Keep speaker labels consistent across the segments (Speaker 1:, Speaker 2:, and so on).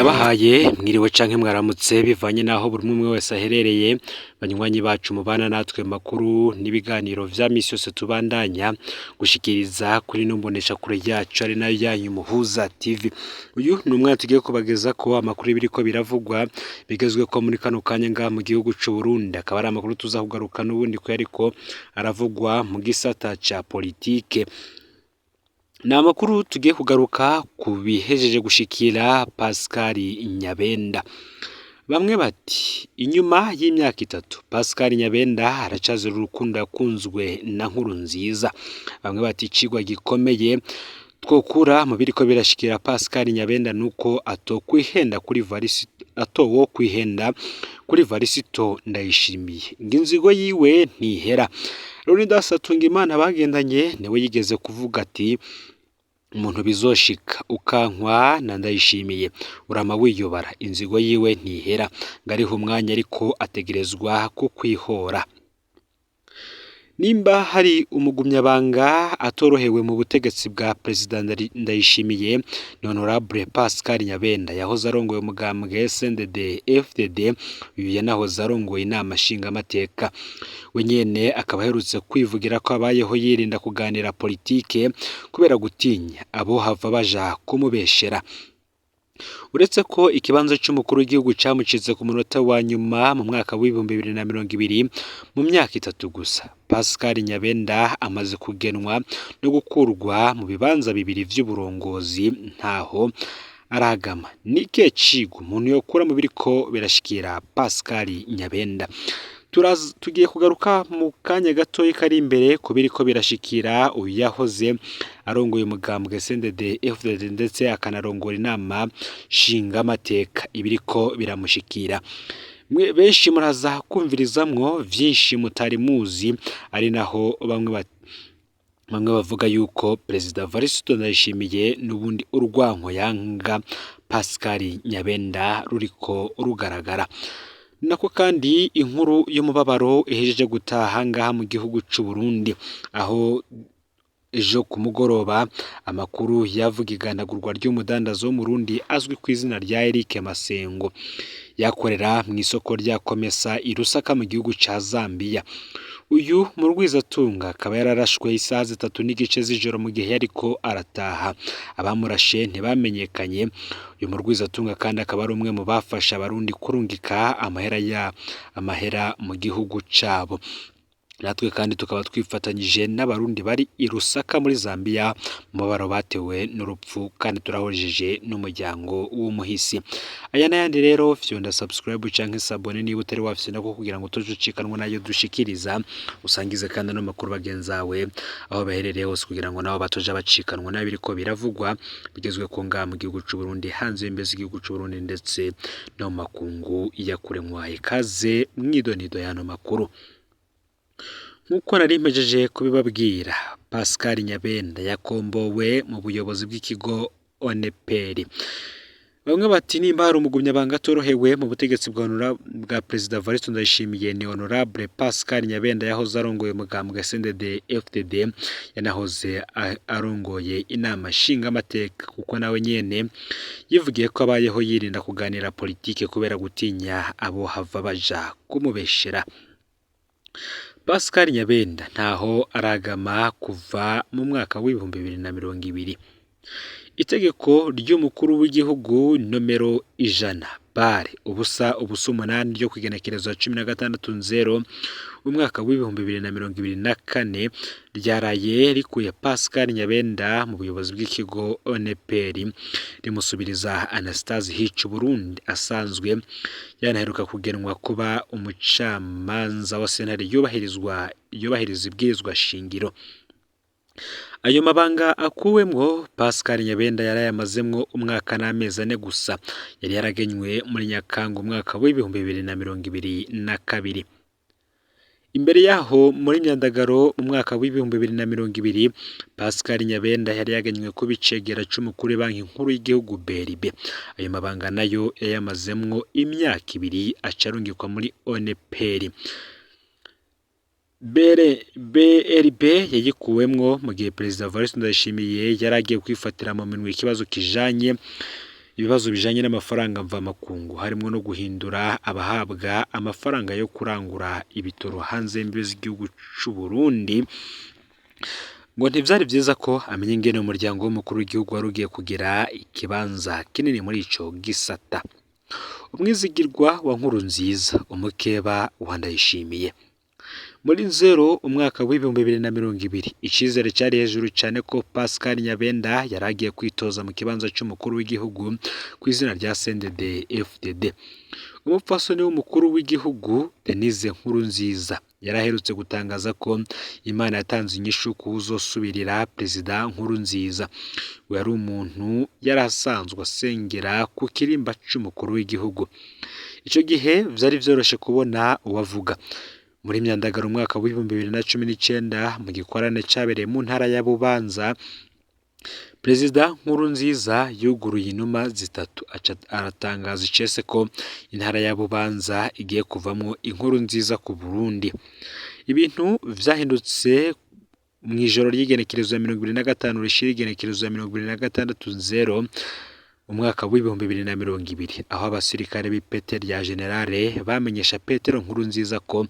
Speaker 1: Ndabahaye mwiriwe canke mwaramutse bivanye n'aho buri umwe wese aherereye, banywanyi bacu mubana natwe makuru n'ibiganiro vya misi yose tubandanya gushikiriza kuri ino mboneshakure yacu ari nayo yanyu Muhuza TV. Uyu ni umwanya tugiye kubagezako amakuru y'ibiriko biravugwa bigezweko muri kano kanya ngaha mu gihugu c'Uburundi, akaba ari amakuru tuza kugaruka n'ubundi ko yariko aravugwa mu gisata ca politike. Ni amakuru tugiye kugaruka ku bihejeje gushikira Pascal Nyabenda. Bamwe bati inyuma y'imyaka 3 Pascal Nyabenda aracazira urukundo yakunzwe na Nkurunziza. Bamwe bati icigwa gikomeye twokura mu biriko birashikira Pascal Nyabenda nuko atokwihenda kuri atowokwihenda kuri Varisito Ndayishimiye, ngo inzigo yiwe ntihera. Leonidas Hatungimana bagendanye niwe yigeze kuvuga ati umuntu bizoshika ukankwa na Ndayishimiye urama wiyobara, inzigo yiwe ntihera, ngo ariho umwanya ariko ategerezwa kukwihora. Nimba hari umugumyabanga atorohewe mu butegetsi bwa Perezida Ndayishimiye ni Honorable Pascal Nyabenda yahoze arongoye umugambwe CNDD FDD, uyu yanahoze arongoye inama nshingamateka. We nyene akaba aherutse kwivugira ko abayeho yirinda kuganira politike kubera gutinya abohava baja kumubeshera. Uretse ko ikibanza c'umukuru w'igihugu camucitse ku munota wa nyuma mu mwaka w'2020, mu myaka 3 gusa Pascal Nyabenda amaze kugenwa no gukurwa mu bibanza bibiri vy'uburongozi ntaho aragama. Ni ikihe cigwa umuntu yokura mu biriko birashikira Pascal Nyabenda? Tugiye kugaruka mu kanya gatoyi kari imbere ku biriko birashikira uyu yahoze arongoye umugambwe CNDD FDD ndetse akanarongora inama nshingamateka, ibiriko biramushikira. Mwe benshi muraza kumvirizamwo vyinshi mutari muzi, ari naho bamwe bavuga yuko Perezida Varisito Ndayishimiye n'ubundi urwanko yanga Pascal Nyabenda ruriko rugaragara. Nako kandi inkuru y'umubabaro ihejeje gutaha ngaha mu gihugu c'Uburundi, aho ejo ku mugoroba amakuru yavuga igandagurwa ry'umudandazo w'Umurundi azwi ku izina rya Eric Masengo, yakorera mu isoko rya Komesa i Lusaka mu gihugu ca Zambia. Uyu murwizatunga akaba yararashwe isaha 3:30 z'ijoro mu gihe yariko arataha. Abamurashe ntibamenyekanye. Uyu murwizatunga kandi akaba ari umwe mu bafasha abarundi kurungika amahera mu gihugu cabo. Natwe kandi tukaba twifatanyije n'abarundi bari i Lusaka muri Zambia mu mubabaro batewe n'urupfu, kandi turahojeje n'umuryango w'umuhisi. Aya n'ayandi rero fyonda subscribe canke s'abonner niba utari wafyonda ko kugira ngo utoje ucikanwa nayo dushikiriza, usangize kandi ano makuru bagenzawe aho baherereye hose kugira ngo nabo batoje bacikanwa n'abiriko biravugwa bigezwe ko ngaha mu gihugu c'u Burundi, hanze y'imbibe z'igihugu c'u Burundi ndetse no mu makungu ya kure. Mwaye kaze mwidonido y'ano makuru. Nk'uko nari mpejeje kubibabwira, Pascal Nyabenda yakombowe mu buyobozi bw'ikigo ONPR. Bamwe bati nimba hari umugumyabanga atorohewe mu butegetsi bwa Perezida Varisito Ndayishimiye ni Honorable Pascal Nyabenda yahoze arongoye umugambwe CNDD FDD, yanahoze arongoye inama nshingamateka, kuko nawe nyene yivugiye ko abayeho yirinda kuganira politike kubera gutinya abo hava baja kumubeshera. Pascal Nyabenda ntaho aragama kuva mu mwaka w'2020. Itegeko ry'umukuru w'igihugu nomero 100/008 ryo kw'igenekerezo 16 nzero umwaka w'2024 ryaraye rikuye Pascal Nyabenda mu buyobozi bw'ikigo ONPR, rimusubiriza Anastase Hicuburundi asanzwe yanaheruka kugenwa kuba umucamanza wa sentare yubahiriza ibwirizwa shingiro. Ayo mabanga akuwemwo Pascal Nyabenda yarayamazemwo umwaka n'amezi 4 gusa, yari yaragenywe muri Nyakanga umwaka w'2022. Imbere yaho muri Myandagaro mu mwaka w'2020 Pascal Nyabenda yari yagenywe kuba icegera c'umukuru w'ibanki nkuru y'igihugu BRB. Ayo mabanga nayo yayamazemwo imyaka 2 aca arungikwa muri ONPR. BRB yayikuwemwo mu gihe Perezida Evariste Ndayishimiye yari agiye kwifatira mu minwe ikibazo kijanye Ibibazo bijanye n'amafaranga mvamakungu harimwo no guhindura abahabwa amafaranga yo kurangura ibitoro hanze y'imbibe z'igihugu c'u Burundi, ngo ntivyari vyiza ko amenya ingene umuryango w'umukuru w'igihugu wari ugiye kugira ikibanza kinini muri ico gisata. Umwizigirwa wa Nkurunziza, umukeba wa Ndayishimiye. Muri Nzero umwaka w'2020, icizere cari hejuru cane ko Pascal Nyabenda yari agiye kwitoza mu kibanza c'umukuru w'igihugu kw'izina rya CNDD FDD. Umupfasoni w'umukuru w'igihugu Denise Nkurunziza yari aherutse gutangaza ko Imana yatanze inyishu kuwuzosubirira Perezida Nkurunziza. We yari umuntu yari asanzwe asengera ku kirimba c'umukuru w'igihugu. Ico gihe vyari vyoroshe kubona uwavuga. Muri Myandagaro umwaka w'2019, mu gikorane cabereye mu ntara ya Bubanza, Perezida Nkurunziza yuguruye inuma zitatu, aca aratangaza icese ko intara ya Bubanza igiye kuvamwo inkuru nziza ku Burundi. Ibintu vyahindutse mw'ijoro ry'igenekerezo ya 25 rishira igenekerezo ya 26 Nzero umwaka w'2020, aho abasirikare b'ipete rya generale bamenyesha Petero Nkurunziza ko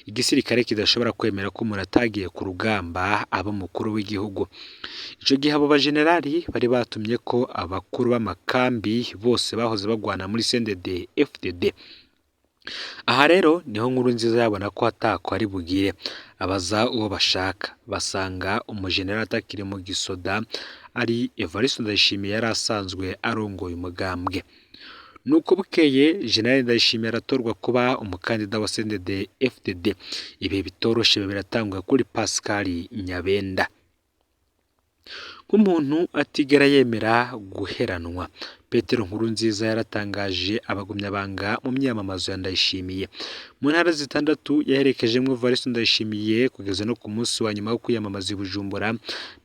Speaker 1: igisirikare kidashobora kwemera ko umuntu atagiye ku rugamba aba umukuru w'igihugu. Ico gihe abo bajenerali bari batumye ko abakuru b'amakambi bose bahoze bagwana muri CNDD FDD. Aha rero niho Nkurunziza yabona ko atako ari bugire, abaza uwo bashaka, basanga umujenerali atakiri mu gisoda ari Evariste Ndayishimiye yari asanzwe arongoye umugambwe. Nuko bukeye General Ndayishimiye aratorwa kuba umukandida wa CNDD FDD. Ibihe bitoroshe biratangwa kuri Pascal Nyabenda. Nk'umuntu atigera yemera guheranwa, Petero Nkurunziza yaratangaje abagumyabanga mu myamamazo ya Ndayishimiye. Mu ntara zitandatu yaherekejemwo Evariste Ndayishimiye kugeza no ku munsi wa nyuma wo kwiyamamaza i Bujumbura,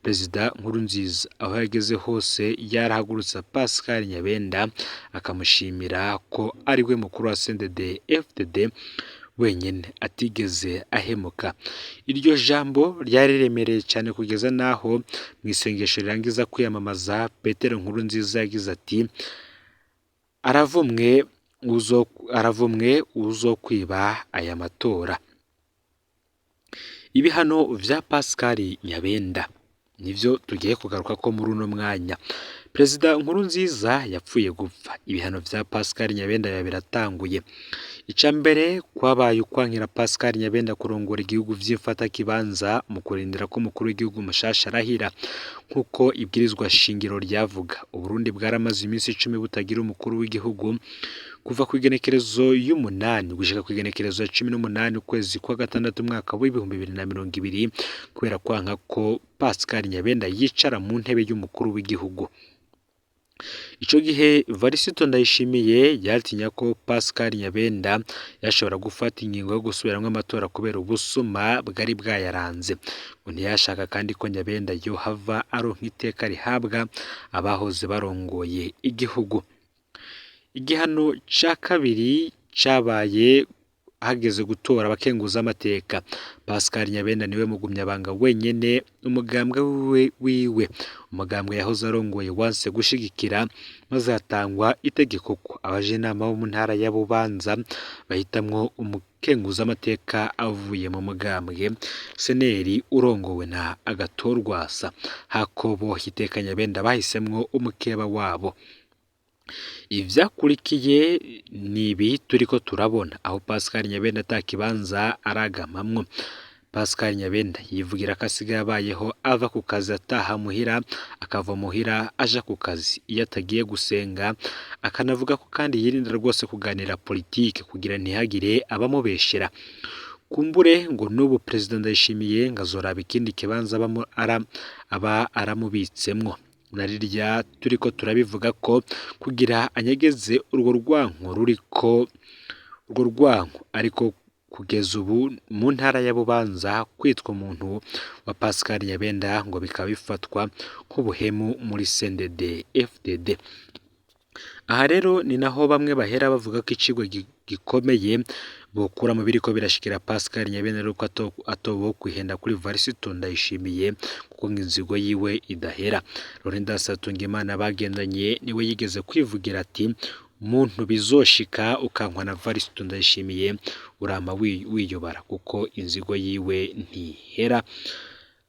Speaker 1: Perezida Nkurunziza aho yageze hose yarahagurutsa Pascal Nyabenda akamushimira ko ari we mukuru wa CNDD FDD wenyene atigeze ahemuka. Iryo jambo ryari riremereye cyane kugeza naho mu isengesho rirangiza kwiyamamaza Petero Nkurunziza yagize ati: Aravumwe uzokwiba aya matora. Ibihano vya Pascal Nyabenda nivyo tugiye kugaruka ko muri uno mwanya. Perezida Nkurunziza yapfuye gupfa, ibihano vya Pascal Nyabenda biba biratanguye. Ica mbere kwabaye ukwankira Pascal Nyabenda kurongora igihugu vy'imfatakibanza mu kurindira ko umukuru w'igihugu mushasha arahira nk'uko ibwirizwa shingiro ryavuga. Uburundi bwaramaze iminsi 10 butagira umukuru w'igihugu kuva ku igenekerezo y'umunani gushika ku igenekerezo ya 18 ukwezi kwa gatandatu umwaka w'2020, kubera kwanka ko Pascal Nyabenda yicara mu ntebe y'umukuru w'igihugu. Ico gihe Varisito Ndayishimiye yaratinya ko Pascal Nyabenda yashobora gufata ingingo yo gusubiramwo amatora kubera ubusuma bwari bwayaranze. Ngo ntiyashaka kandi ko Nyabenda yohava aronka iteka rihabwa abahoze barongoye igihugu. Igihano ca kabiri cabaye hageze gutora abakenguza amateka. Pascal Nyabenda niwe mugumyabanga wenyene umugambwe wiwe umugambwe yahoze arongoye wanse gushigikira, maze hatangwa itegeko ko abajenama bo mu ntara ya Bubanza bahitamwo umukenguza amateka avuye mu mugambwe seneri urongowe na Agathon Rwasa. Hakobo iteka Nyabenda bahisemwo umukeba wabo. Ivyakurikiye ni ibi turiko turabona, aho Pascal Nyabenda ata kibanza aragamamwo. Pascal Nyabenda yivugira ko asigaye abayeho ava ku kazi ataha muhira, akava muhira aja ku kazi iyo atagiye gusenga, akanavuga ko kandi yirinda rwose kuganira politike kugira ntihagire abamubeshera. Kumbure ngo n'ubu Perezida Ndayishimiye ngo azoraba ikindi kibanza aba aramubitsemwo. Na rirya turiko turabivuga ko kugira anyegeze urwo rwanko ruriko urwo rwanko, ariko kugeza ubu mu ntara ya Bubanza kwitwa umuntu wa Pascal Nyabenda ngo bikaba bifatwa nk'ubuhemu muri CNDD FDD. Aha rero ni naho bamwe bahera bavuga ko icigwa gikomeye Bokura mu biriko birashikira Pascal Nyabenda rero ko atobo kwihenda kuri Varisito Ndayishimiye, kuko ngo inzigo yiwe idahera. Leonidas Hatungimana bagendanye niwe yigeze kwivugira ati: "Muntu bizoshika ukankwa na Varisito Ndayishimiye, urama wiyobara kuko inzigo yiwe ntihera,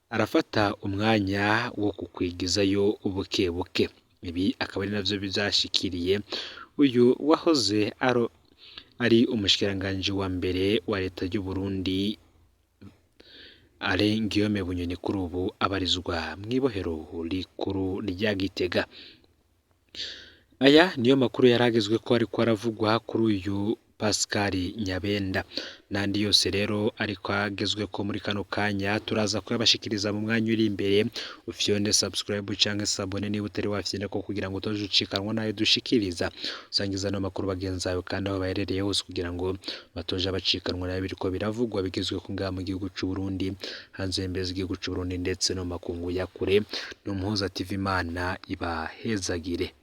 Speaker 1: arafata umwanya wo kukwigizayo buke buke." Ibi akaba ari navyo bizashikiriye uyu wahoze ari umushikiranganji wa mbere wa leta y'u Burundi, Alain Guillaume Bunyoni, kuri ubu abarizwa mw'ibohero rikuru rya Gitega. Aya niyo makuru yaragezwe ko ariko aravugwa kuri uyu Pascal Nyabenda, n'andi yose rero ariko agezwe ko muri kano kanya turaza kuyabashikiriza mu mwanya uri imbere. Ufyonde subscribe canke s'abonner niba utari wafyonda ko, kugira ngo utoje ucikanwa nayo dushikiriza. Usangiza ano makuru bagenzi bawe kandi aho baherereye hose, kugira ngo batoje abacikanwa nayo biriko biravugwa bigezwe ko ngaha mu gihugu c'u Burundi, hanze y'imbibe z'igihugu c'u Burundi, ndetse no mu makungu ya kure. Ni Umuhuza TV, Imana ibahezagire.